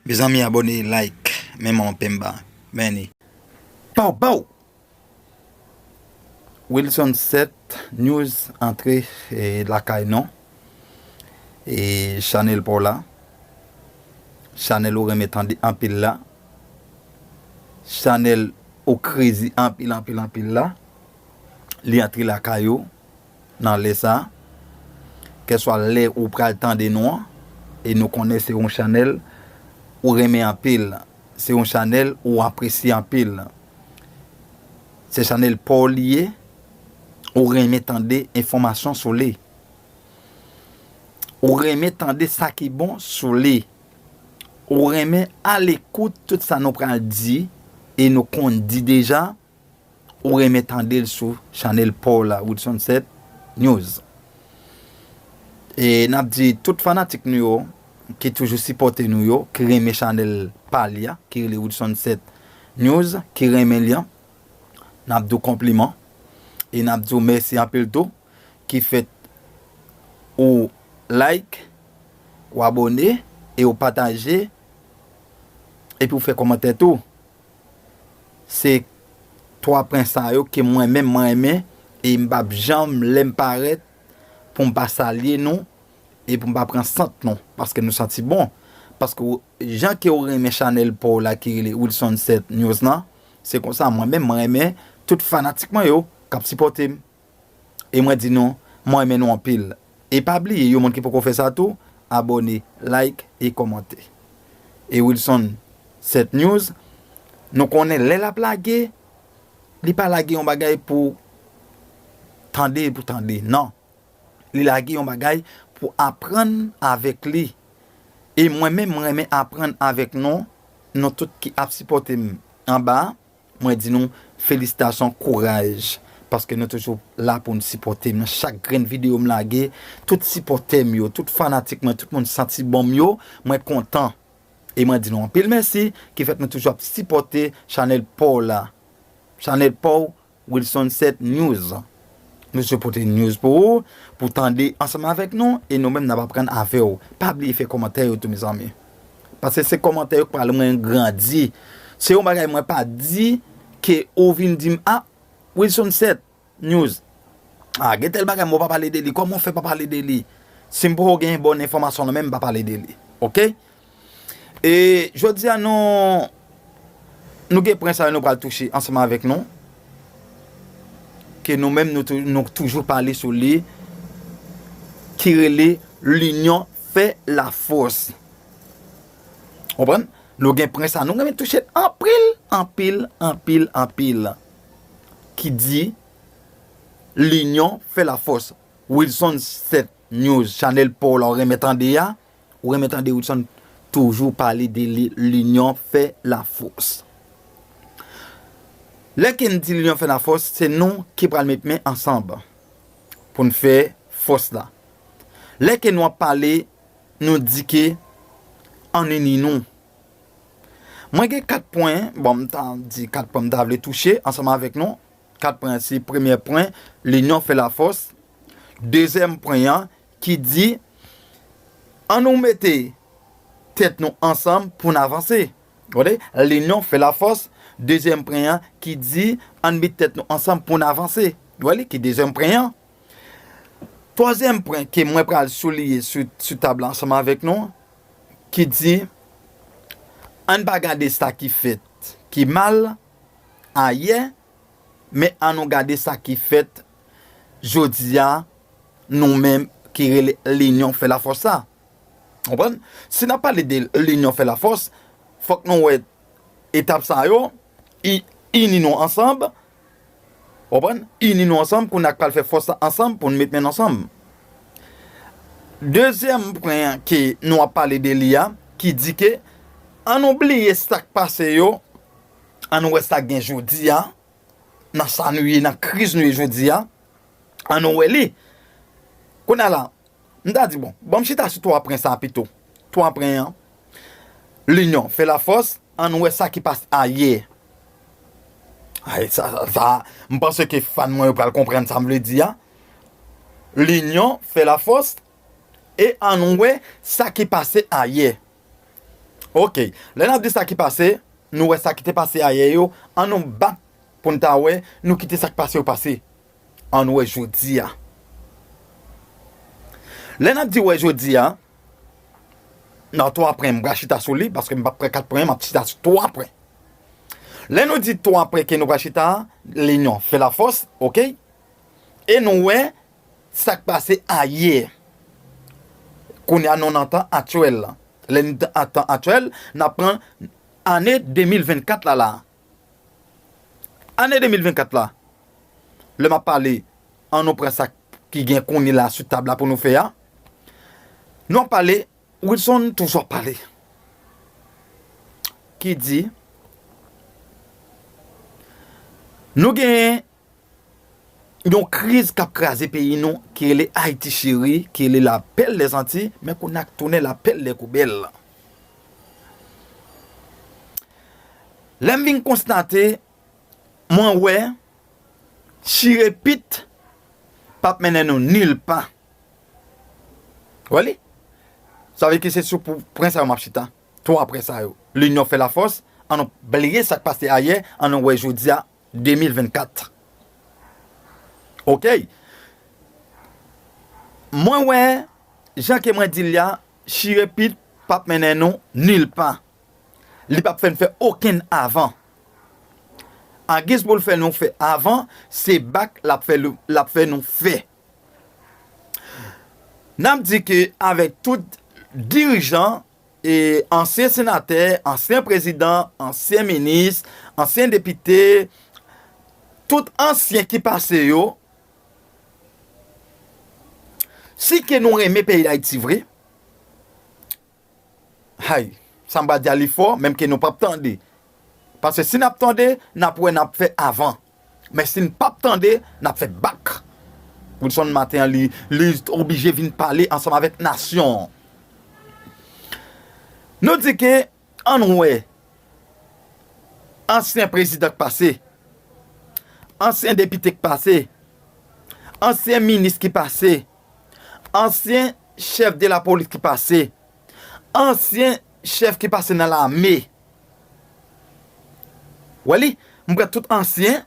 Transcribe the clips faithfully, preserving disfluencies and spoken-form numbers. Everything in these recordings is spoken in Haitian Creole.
Mezanmi, abòne, like, men manman penba. Mèni. Pow, pow! Wilson sèt News antre e, lakay nou. E chanèl pa w la. Chanèl ou renmen tande anpil la. Chanèl ou krezi anpil, anpil, anpil la. Li antre lakay ou nan lè sa. Kèlswa lè ou pral tande nou an. E nou konnen se yon chanèl ou renmen anpil. Se yon chanèl ou apresye anpil. Se chanèl pa w li ye. Ou renmen tande enfòmasyon sou li. Ou renmen tande sa ki bon sou li. Ou renmen alekout tout sa nou pral di e nou konn di deja. Ou renmen tande l sou chanèl pa w la, Wilson sèt News. E n ap di tout fanatik nou yo, ki toujou sipòte nou yo, ki renmen chanèl pa li a, ki rele Wilson sèt News, ki renmen li an, n ap di w konpliman. E n ap di w mèsi anpil tou, ki fèt ou like, ou abòne, e ou pataje, epi ou fè kòmantè tou. Se twa pwen sa yo ke mwen menm mwen renmen, e m p ap janm lè m parèt pou m pa salye nou, e pou m pa pran sant nou, paske nou santi bon. Paske w- jan ke w renmen chanèl pa w la ki rele Wilson sèt News lan, se konsa mwen menm mwen renmen tout fanatik mwen yo k ap sipòte m. E mwen di nou, mwen renmen nou anpil. E pa bliye, yon moun ki poko fè sa tou, abòne, like e kòmante. E Wilson sèt News, nou konnen lè l ap lage, li pa lage yon bagay pou tande, pou tande, non. Li lage yon bagay pou aprann avèk li. E mwen menm, mwen renmen aprann avèk nou, nou tout ki ap sipòte m anba a, mwen di nou felisitasyon, kouraj, paske nou toujou la pou n sipòte m nan chak grenn videyo m lage, tout sipòtè m yo, tout fanatik mwen, tout moun santi bon m yo, mwen kontan. E mwen di nou anpil mèsi, ki fèt nou toujou ap sipòte chanèl pa w la. Chanèl pa w, Wilson sèt News. Nou sou pote news pou ou, pou tande ansanm avèk nou, e nou menm n ap aprann avè w. Pa bliye fè kòmantè yo tou, mezanmi. Paske se kòmantè yo k pral mwen grandi. Se yon bagay mwen pa di ke ou vin di m, a, Wilson sèt News. A, gen tèl bagay mwen pa pale de li. Kòman w fè pa pale de li? Si m poko gen bon enfòmasyon nan men m, m pa pale de li. Oke? E jodi a nou, nou gen pwen sa yo nou pral touche ansanm avèk nou. Ke nou menm nou, tou- nou toujou pale sou li. Ki rele linyon fè lafòs. Konprann? Nou gen pwen sa nou renmen touche anpil, anpil, anpil, anpil. Ki di linyon fè lafòs. Wilson sèt News, chanèl pa w la ou renmen tande a, ou renmen tande Wilson toujou pale de li, linyon fè lafòs. Lè ke n di linyon fè lafòs, se nou ki pral met men ansanm pou n fè fòs la. Lè ke nou ap pale, nou di ke ann ini nou. Mwen gen kat pwen, bon, m ta di kat pwen m ta vle touche ansanm avèk nou. Kat pwen, se premye pwen, linyon fè lafòs. Dezyèm pwen an ki di, ann nou mete tèt nou ansanm pou n avanse. Gade, linyon fè lafòs. Dezyèm pwen an ki di, ann met tèt nou ansanm pou n avanse. Ou wè li ki dezyèm pwen an. Twazyèm pwen ke mwen pral souliye sou, sou tab la ansanm avèk nou, ki di, ann pa gade sa ki fèt ki mal ayè, men ann nou gade sa ki fèt jodi a, nou menm ki rele linyon fè lafòs sa. Konprann? Si n ap pale de linyon fè lafòs, fòk nou wè etap sa yo, i- ini nou ansanm, konprann? Ini nou ansanm pou n ak pral fè fòs la ansanm, pou n met men n ansanm. Dezyèm pwen an ke nou ap pale de li a, ki di ke ann nou bliye sa k pase yo, ann nou wè sa k gen jodi a, nan sa nou ye, nan kriz nou ye jodi a, ann nou wè li. Kounye a la, m ta di, bon, ban m chita sou twa pwen sa pito. Twa pwen an, linyon fè lafòs, ann nou wè sa ki pase ayè. Ay, sa, sa, sa, m panse ke fan mwen yo pral konprann sa m vle di a. Linyon fè lafòs, e ann nou wè sa ki pase ayè. Ok, lè n ap di sa ki pase, nou wè sa ki te pase ayè yo, an nou bat pou n ta wè, nou kite sa k pase yo pase. An nou wè jodi a. Lè n ap di wè jodi a, nan twa pwen, m pral chita sou li, paske m p ap pran kat pwen, m ap chita sou twa pwen. Lè nou di twa pwen ke nou pral chita, linyon fè lafòs, ok? E nou wè sa k pase ayè. Kounye a nou nan tan aktyèl. Lè n nan tan aktyèl, n ap pran ane de mil vennkat la la. Ane de mil vennkat la, lè m ap pale, an nou pran sa ki gen kounye la sou tab la pou nou fè a. Nou ap pale, Wilson toujou ap pale. Ki di, nou gen yon kriz k ap kraze peyi nou, ki rele Ayiti cheri, ki rele lapèl dèzanti, men kounye a k tounen lapèl dèkoubèl. Lè m vin konstate, mwen wè, chire pit p ap mennen nou nilpa. Wè li? Sa vle di se sou pou pwen sa yo m ap chita. Twa pwen sa yo. Linyon fè lafòs, an nou bliye sa k pase ayè, an nou wè jodi a, de mil vennkat. Ok. Mwen wè, jan ke mwen di l la, chire pit p ap mennen nou nilpa. Li p ap fè n fè okenn avan. Angiz pou l fè nou fè avan, se bak l ap fè, l ap fè nou fè. N ap di ke avèk tout dirijan, e ansyen senatè, ansyen prezidan, ansyen minis, ansyen depite, tout ansyen ki pase yo, si ke nou renmen peyi Dayiti vre, hay, sa m pral di a li fò, menm ke nou p ap tande. Paske si n ap tande, n ap wè n ap fè avan. Men si n p ap tande, n ap fè bak. Wilson maten an, li, li oblije vin pale ansanm avèk nasyon an. Nou di ke, ann wè, ansyen prezidan k pase, ansyen depite k pase, ansyen minis ki pase, ansyen chèf de lapolis ki pase, ansyen chèf ki pase nan lame. Wè li, m pran tout ansyen,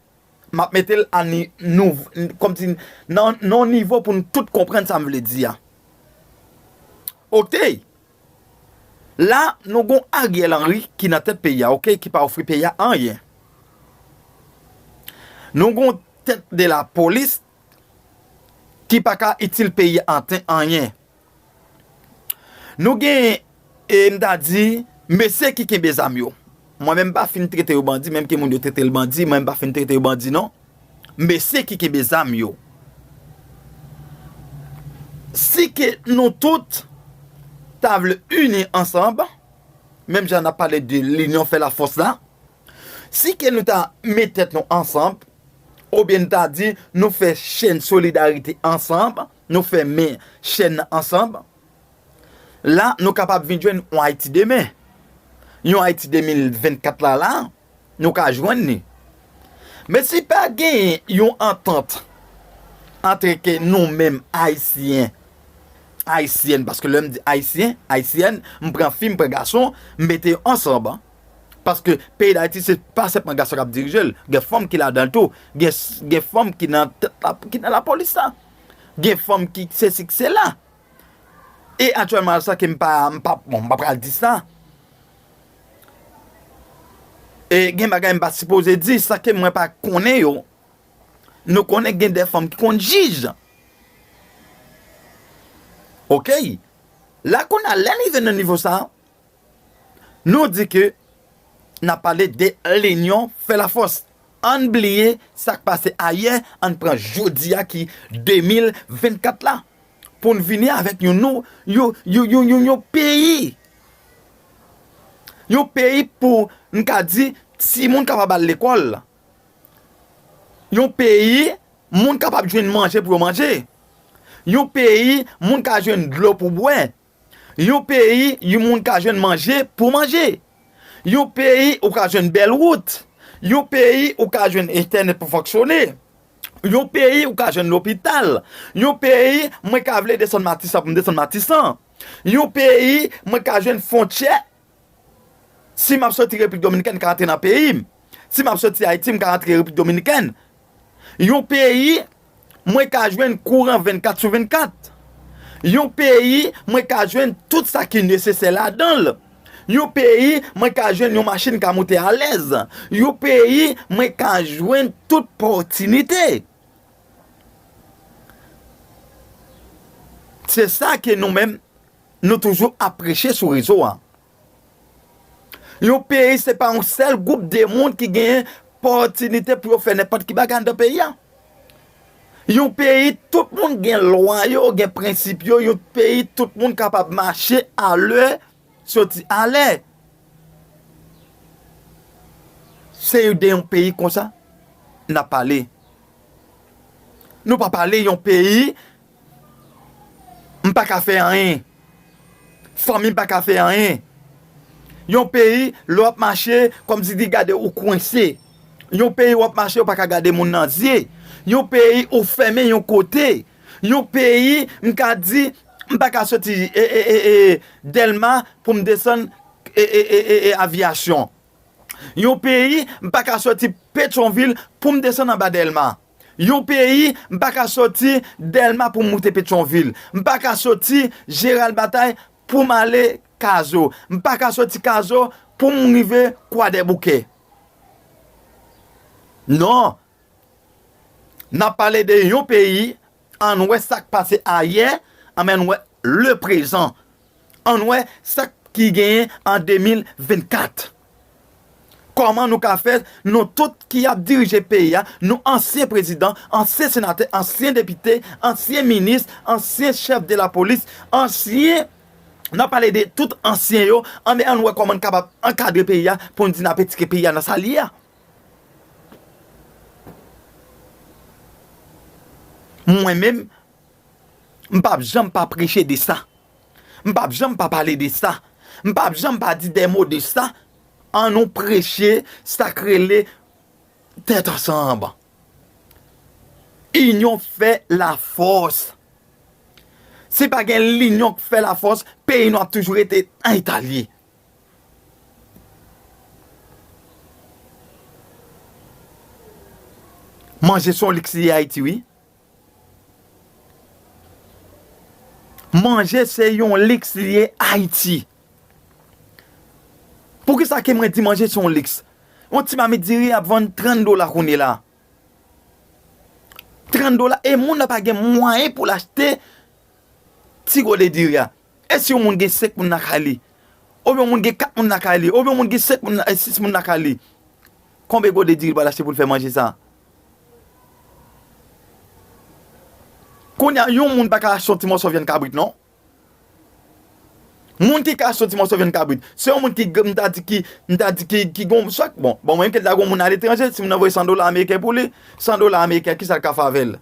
m ap mete l a ni-, nouv-, kòmsi nan, nan yon nivo pou n tout konprann sa m vle di a. Ok. La, nou gon Ariel Henry ki nan tèt peyi a, ok, ki pa ofri peyi a anyen. Nou gon tèt de lapolis ki pa ka itil peyi a anten anyen. Nou gen, e, m ta di, mesye ki kenbe zam yo. Mwen menm m pa fin trete yo bandi, menm ke moun yo trete l bandi, mwen m pa fin trete yo bandi non. Mesye ki kenbe zam yo. Si ke nou tout ta vle ini ansanm, menm jan n ap pale de linyon fè lafòs la, si ke nou ta met tèt nou ansanm, oubyen n ta di nou fè chèn solidarite ansanm, nou fè men chèn nan ansanm, la nou kapab vin jwenn yon Ayiti demen. Yon Ayiti de mil vennkat la la, nou ka jwenn li. Men si pa genyen yon antant antre ke nou menm Ayisyen, Ayisyèn, paske lè m di Ayisyen, Ayisyèn, m pran fi, m pran gason, m mete yo ansanm. Paske peyi Dayiti se pa senpman gason k ap dirije l. Gen fanm ki ladan l tou. Gen, gen fanm ki nan tèt la, ki nan lapolis la. Gen fanm ki sesi, ki sela. E aktyèlman sa ke m pa, m pa, bon, m pa pral di sa. E gen bagay m pa sipoze di, sa ke mwen pa konnen yo. Nou konnen gen de fanm ki konn jij. Ok. La kounye a, lè n rive nan nivo sa, nou di ke n ap pale de linyon fè lafòs. Ann bliye sa k pase ayè, ann pran jodi a ki de mil vennkat la, pou n vini avèk yon nou, yon, yon, yon, yon, yon peyi. Yon peyi pou n ka di timoun kapab al lekòl. Yon peyi, moun kapab jwenn manje pou yo manje. Yon peyi, moun ka jwenn dlo pou bwè. Yon peyi, yon moun ka jwenn manje pou manje. Yon peyi, ou ka jwenn bèl wout. Yon peyi, ou ka jwenn entènèt pou fonksyone. Yon peyi, ou ka jwenn lopital. Yon peyi, mwen ka vle desann Matisan pou m desann Matisan. Yon peyi, mwen ka jwenn fwontyè Si m ap soti Repiblik Dominikèn, m ka antre nan peyi m. Si m ap soti Ayiti, m ka antre Repiblik Dominikèn. Yon peyi, mwen ka jwenn kouran vennkat sou vennkat. Yon peyi, mwen ka jwenn tout sa ki nesesè ladan l. Yon peyi, mwen ka jwenn yon machin ka moute alèz. Yon peyi, mwen ka jwenn tout pòtinite. Se sa ke nou menm, nou toujou ap preche sou rezo a. Yon peyi se pa yon sèl gwoup de moun ki genyen pòtinite pou yo fè nenpòt ki bagay anndan peyi a. Yon peyi, tout moun gen lwa yo, gen prensip yo. Yon peyi, tout moun kapab mache alè, soti alè. Se de yon peyi konsa n ap pale. Nou pa pale yon peyi, m pa ka fè anyen. Fanmi m pa ka fè anyen. Yon peyi, lè w ap mache, kòmsi di gade ou kwense. Yon peyi w ap mache, ou pa ka gade moun nan zye. Yon peyi, ou fèmen yon kote. Yon peyi, m ka di, m pa ka soti e, e, e, e, Dèlma pou m desann e, e, e, e, e, Aviyasyon. Yon peyi, m pa ka soti Petyonvil pou m desann anba Dèlma. Yon peyi, m pa ka soti Dèlma pou m moute Petyonvil. M pa ka soti Jeral Batay pou m ale Kazo. M pa ka soti Kazo pou m rive Kwadèboukè. Non. N ap pale de yon peyi, ann wè sa k pase ayè, ann wè leprezan. Ann wè sa ki genyen an de mil vennkat. Kòman nou ka fè, nou tout ki ap dirije peyi a, nou ansyen prezidan, ansyen senatè, ansyen depite, ansyen minis, ansyen chèf de lapolis, ansyen, n ap pale de tout ansyen yo, anben ann wè kòman n kapab ankadre peyi a pou n di n ap etire peyi a nan sa l ye a. Mwen menm, m p ap janm pa preche de sa. M p ap janm pa pale de sa. M p ap janm pa di de mo de sa. Ann nou preche sa k rele tèt ansanm. Inyon fè lafòs. Si pa gen linyon k fè lafòs, peyi nou ap toujou rete nan eta l ye. Manje se yon liks li ye Ayiti, wi. Manje se yon liks li ye Ayiti. Poukisa ke mwen di manje se yon liks? Yon ti mamit diri ap vann trant dola kounye la. Trant dola, e moun nan pa gen mwayen pou l achte ti gode diri a. E si yon moun gen senk moun lakay li? Oubyen yon moun gen kat moun lakay li? Oubyen yon moun gen senk moun, e sis moun lakay li? Konbyen gode diri l pral achte pou l fè manje sa? Kounye a, yon moun pa ka achte yon ti mòso vyann kabrit, non. Moun ki ka achte yon ti mòso vyann kabrit, se yon moun ki, m ta di ki, m ta di ki, ki gon chak, bon, bon, mwen menm ke ta gon moun aletranje, si moun nan voye san dola ameriken pou li, san dola ameriken, kisa l ka fè avè l?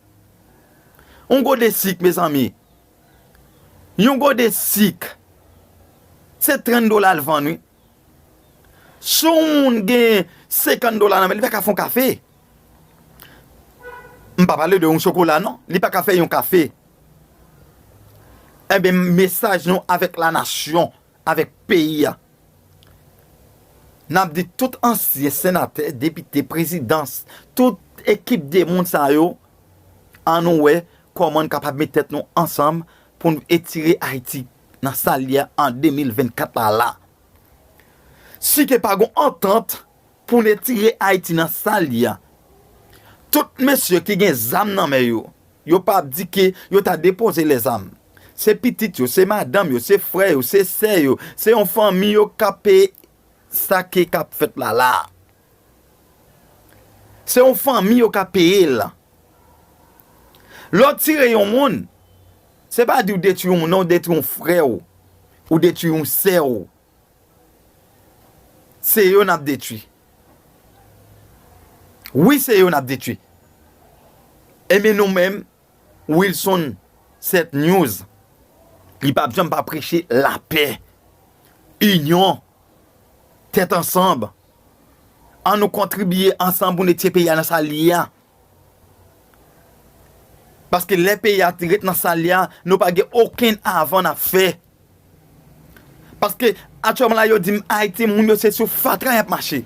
Yon gode sik, mezanmi. Yon gode sik, se trant dola l vann, wi. Si yon moun gen senkant dola nan men, li pa ka fè yon kafe. M pa pale de yon chokola, non. Li pa ka fè yon kafe. Enben, mesaj nou avèk lanasyon, avèk peyi a. N ap di tout ansyen senatè, depite, prezidans, tout ekip de moun sa yo, ann nou wè kòman n kapab met tèt nou ansanm pou n etire Ayiti nan sa l ye a an de mil vennkat la la. Si ke pa gon antant pou n etire Ayiti nan sa l ye a, tout mesye ki gen zam nan men yo, yo pa ap di ke yo ta depoze lèzam. Se pitit yo, se madanm yo, se frè yo, se sè yo, se yon fanmi yo k ap peye sa ke k ap fèt la la. Se yon fanmi yo k ap peye l. Lè w tire yon moun, se pa di w detwi yon moun, non, w detwi yon frè w, ou detwi yon sè w. Se yo n ap detwi. Wi, se yo n ap detwi. Ebyen, nou menm, Wilson, Set News, li p ap janm pa preche lapè, inyon, tèt ansanm. Ann nou kontribye ansanm pou n etire peyi a nan sa l ye a. Paske lè peyi a ret nan sa l ye a, nou pa gen okenn avan n ap fè. Paske aktyèlman la, yo di m Ayiti, moun yo se sou fatra y ap mache.